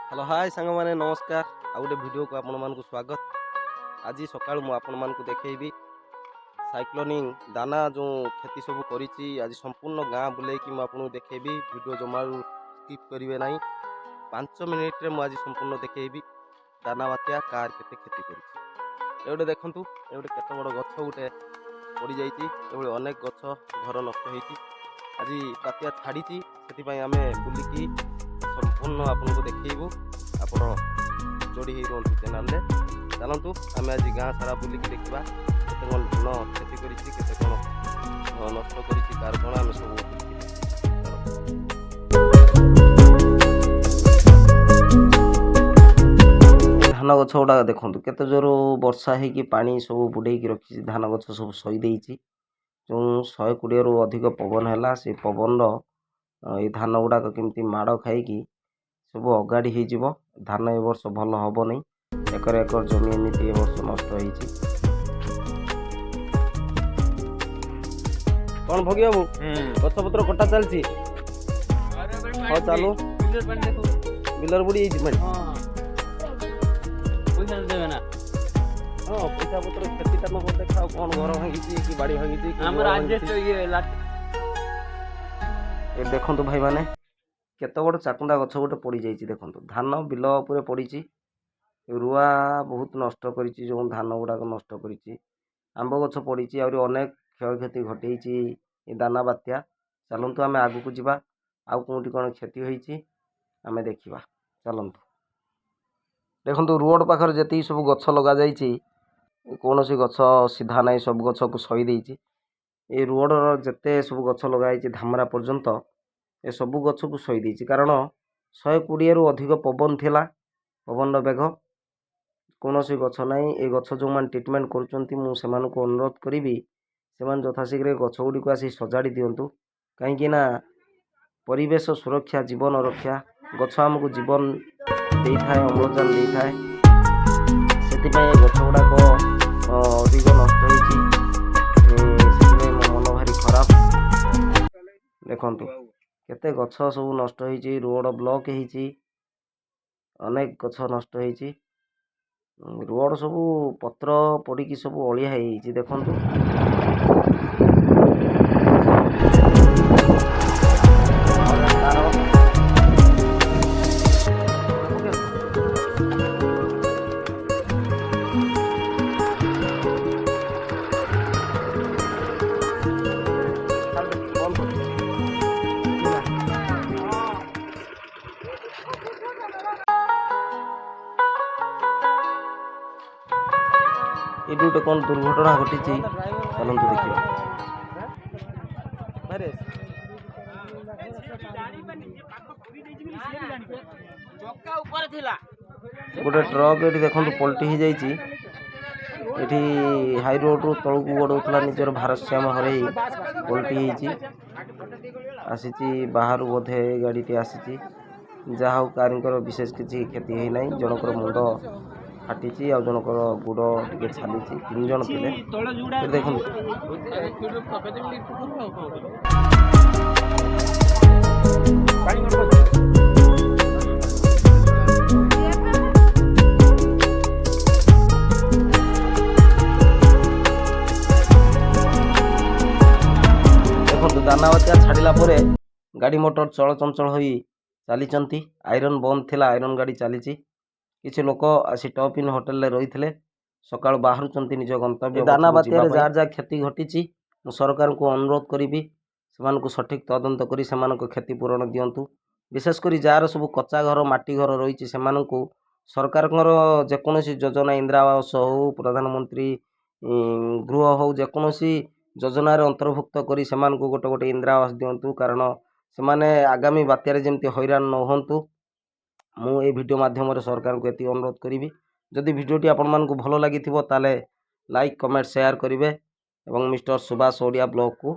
Hello, ହାଏ ସାଙ୍ଗମାନେ, ନମସ୍କାର। ଆଉ ଗୋଟେ ଭିଡ଼ିଓକୁ ଆପଣମାନଙ୍କୁ ସ୍ୱାଗତ। ଆଜି ସକାଳୁ ମୁଁ ଆପଣମାନଙ୍କୁ ଦେଖେଇବି ସାଇକ୍ଲୋନିଂ ଦାନା ଯେଉଁ କ୍ଷତି ସବୁ କରିଛି। ଆଜି ସମ୍ପୂର୍ଣ୍ଣ ଗାଁ ବୁଲେଇକି ମୁଁ ଆପଣଙ୍କୁ ଦେଖେଇବି। ଭିଡ଼ିଓ ଜମାରୁ ସ୍କିପ୍ କରିବେ ନାହିଁ। 5 ମିନିଟ୍ରେ ମୁଁ ଆଜି ସମ୍ପୂର୍ଣ୍ଣ ଦେଖେଇବି ଦାନା ବାତ୍ୟା କାହାର କେତେ କ୍ଷତି କରିଛି। ଏ ଗୋଟେ ଦେଖନ୍ତୁ, ଏ ଗୋଟେ କେତେ ବଡ଼ ଗଛ ଗୋଟେ ପଡ଼ିଯାଇଛି। ଏଭଳି ଅନେକ ଗଛ, ଘର ନଷ୍ଟ ହେଇଛି। ଆଜି ବାତ୍ୟା ଛାଡ଼ିଛି, ସେଥିପାଇଁ ଆମେ ବୁଲିକି ସମ୍ପୂର୍ଣ୍ଣ ଆପଣଙ୍କୁ ଦେଖେଇବୁ। ଆପଣ ଯୋଡ଼ି ହେଇ ରୁହନ୍ତୁ ଚ୍ୟାନେଲରେ। ଚାଲନ୍ତୁ, ଆମେ ଆଜି ଗାଁ ସାରା ବୁଲିକି ଦେଖିବା କେତେ କ'ଣ ଧାନ କ୍ଷତି କରିଛି, କେତେ କ'ଣ ନଷ୍ଟ କରିଛି, କାହାର କ'ଣ, ଆମେ ସବୁ ବୁଲିକି ଦେଖିବା। ଧାନ ଗଛ ଗୁଡ଼ାକ ଦେଖନ୍ତୁ, କେତେ ଜୋର ବର୍ଷା ହେଇକି ପାଣି ସବୁ ବୁଡ଼େଇକି ରଖିଛି। ଧାନ ଗଛ ସବୁ ସହି ଦେଇଛି। ଯେଉଁ 120ରୁ ଅଧିକ ପବନ ହେଲା, ସେ ପବନର ଏଇ ଧାନ ଗୁଡ଼ାକ କେମିତି ମାଡ଼ ଖାଇକି ସବୁ ଅଗାଡ଼ି ହେଇଯିବ। ଧାନ ଏ ବର୍ଷ ଭଲ ହବନି। ଏକର ଏକର ଜମି ଏମିତି ଏ ବର୍ଷ ନଷ୍ଟ ହେଇଛି। କ'ଣ ଭୋଗି ବାବୁ, ଗଛ ପତ୍ର କଟା ଚାଲିଛି? ହଁ, ଚାଲୁ। ବିଲରେ ବୁଡ଼ି ଯାଇଛି ପାଣି। ପଇସା ଦେବେ ନା? ହଁ, ପଇସା ପତ୍ର କ୍ଷତିଟା ନବ। ଦେଖ, ଆଉ କ'ଣ ଘର ଭାଙ୍ଗିଛି କି ବାଡ଼ି ଭାଙ୍ଗିଛି କି ଆମର ଗୁହାଳ ଭାଙ୍ଗିଛି। ଆଡଜଷ୍ଟ ଇଏ ଏ ଦେଖନ୍ତୁ ଭାଇମାନେ, କେତେ ବଡ଼ ଚାକୁଣ୍ଡା ଗଛ ଗୋଟେ ପଡ଼ିଯାଇଛି। ଦେଖନ୍ତୁ, ଧାନ ବିଲ ଉପରେ ପଡ଼ିଛି। ରୁଆ ବହୁତ ନଷ୍ଟ କରିଛି, ଯେଉଁ ଧାନ ଗୁଡ଼ାକ ନଷ୍ଟ କରିଛି। ଆମ୍ବ ଗଛ ପଡ଼ିଛି। ଆହୁରି ଅନେକ କ୍ଷୟକ୍ଷତି ଘଟେଇଛି ଏ ଦାନା ବାତ୍ୟା। ଚାଲନ୍ତୁ, ଆମେ ଆଗକୁ ଯିବା। ଆଉ କେଉଁଠି କ'ଣ କ୍ଷତି ହୋଇଛି ଆମେ ଦେଖିବା। ଚାଲନ୍ତୁ। ଦେଖନ୍ତୁ, ରୋଡ଼ ପାଖରେ ଯେତିକି ସବୁ ଗଛ ଲଗାଯାଇଛି, କୌଣସି ଗଛ ସିଧା ନାହିଁ, ସବୁ ଗଛକୁ ସହି ଦେଇଛି। ଏ ରୋଡ଼ର ଯେତେ ସବୁ ଗଛ ଲଗାଯାଇଛି ଧାମରା ପର୍ଯ୍ୟନ୍ତ, ଏ ସବୁ ଗଛକୁ ସହି ଦେଇଛି। କାରଣ 120ରୁ ଅଧିକ ପବନ ଥିଲା, ପବନର ବେଗ। କୌଣସି ଗଛ ନାହିଁ। ଏ ଗଛ ଯେଉଁମାନେ ଟ୍ରିଟମେଣ୍ଟ କରୁଛନ୍ତି, ମୁଁ ସେମାନଙ୍କୁ ଅନୁରୋଧ କରିବି, ସେମାନେ ଯଥାଶୀଘ୍ର ଏ ଗଛ ଗୁଡ଼ିକୁ ଆସି ସଜାଡ଼ି ଦିଅନ୍ତୁ। କାହିଁକି ନା ପରିବେଶ ସୁରକ୍ଷା ଜୀବନ ରକ୍ଷା। ଗଛ ଆମକୁ ଜୀବନ ଦେଇଥାଏ, ଅମ୍ଳଜାନ ଦେଇଥାଏ। ସେଥିପାଇଁ ଏ ଗଛ ଗୁଡ଼ାକ ଅଧିକ ନଷ୍ଟ ହେଇଛି। ସେଥିପାଇଁ ମୋ ମନ ଭାରି ଖରାପ। ଦେଖନ୍ତୁ, କେତେ ଗଛ ସବୁ ନଷ୍ଟ ହେଇଛି। ରୋଡ଼ ବ୍ଲକ୍ ହେଇଛି। ଅନେକ ଗଛ ନଷ୍ଟ ହେଇଛି। ରୋଡ଼ ସବୁ ପତ୍ର ପଡ଼ିକି ସବୁ ଅଳିଆ ହେଇଯାଇଛି, ଦେଖନ୍ତୁ। ତାର ବନ୍ଦ କର। ଏଇଠି ଗୋଟେ କ'ଣ ଦୁର୍ଘଟଣା ଘଟିଛି, ଚାଲନ୍ତୁ ଦେଖିବା। ଚକା ଉପରେ ଥିଲା। ଗୋଟେ ଟ୍ରକ୍ ଏଠି ଦେଖନ୍ତୁ ପଲଟି ହେଇଯାଇଛି। ଏଠି ହାଇ ରୋଡ଼ରୁ ତଳକୁ ଗଡ଼ଉଥିଲା, ନିଜର ଭାରସାମ୍ୟ ହରେଇ ପଲଟି ହେଇଛି। ଆସିଛି ବାହାରୁ ବୋଧେ ଏ ଗାଡ଼ିଟି ଆସିଛି। ଯାହା ହଉ, କାହାରିଙ୍କର ବିଶେଷ କିଛି କ୍ଷତି ହେଇନାହିଁ। ଜଣଙ୍କର ମୁଣ୍ଡ ଫାଟିଛି, ଆଉ ଜଣଙ୍କର ଗୋଡ଼ ଟିକେ ଛାଲିଛି। ତିନି ଜଣ ଥିଲେ। ତଳେ ଯୋଉଟା ଏଠି ଦେଖନ୍ତୁ। ପାଣି। ଦେଖନ୍ତୁ, ଦାନା ବାତ୍ୟା ଛାଡ଼ିଲା ପରେ ଗାଡ଼ି ମଟର ଚଳଚଞ୍ଚଳ ହୋଇ ଚାଲିଛନ୍ତି। ଆଇରନ୍ ବନ୍ଦ ଥିଲା, ଆଇରନ୍ ଗାଡ଼ି ଚାଲିଛି। କିଛି ଲୋକ ଆସି ଟପ୍ ଇନ୍ ହୋଟେଲରେ ରହିଥିଲେ, ସକାଳୁ ବାହାରୁଛନ୍ତି ନିଜ ଗନ୍ତବ୍ୟ ଦାନା ବାତ୍ୟାରେ ଯାହା ଯାହା କ୍ଷତି ଘଟିଛି, ମୁଁ ସରକାରଙ୍କୁ ଅନୁରୋଧ କରିବି, ସେମାନଙ୍କୁ ସଠିକ୍ ତଦନ୍ତ କରି ସେମାନଙ୍କ କ୍ଷତିପୂରଣ ଦିଅନ୍ତୁ। ବିଶେଷ କରି ଯାହାର ସବୁ କଚ୍ଚା ଘର, ମାଟି ଘର ରହିଛି, ସେମାନଙ୍କୁ ସରକାରଙ୍କର ଯେକୌଣସି ଯୋଜନା, ଇନ୍ଦିରା ଆବାସ ହଉ, ପ୍ରଧାନମନ୍ତ୍ରୀ ଗୃହ ହଉ, ଯେକୌଣସି ଯୋଜନାରେ ଅନ୍ତର୍ଭୁକ୍ତ କରି ସେମାନଙ୍କୁ ଗୋଟେ ଗୋଟେ ଇନ୍ଦିରା ଆବାସ ଦିଅନ୍ତୁ। କାରଣ ସେମାନେ ଆଗାମୀ ବାତ୍ୟାରେ ଯେମିତି ହଇରାଣ ନ ହୁଅନ୍ତୁ। ମୁଁ ଏ ଭିଡ଼ିଓ ମାଧ୍ୟମରେ ସରକାରଙ୍କୁ ଏତିକି ଅନୁରୋଧ କରିବି। ଯଦି ଭିଡ଼ିଓଟି ଆପଣମାନଙ୍କୁ ଭଲ ଲାଗିଥିବ, ତାହେଲେ ଲାଇକ୍, କମେଣ୍ଟ, ସେୟାର କରିବେ ଏବଂ ମିଷ୍ଟର ସୁଭାଷ ଓଡ଼ିଆ ବ୍ଲଗ୍କୁ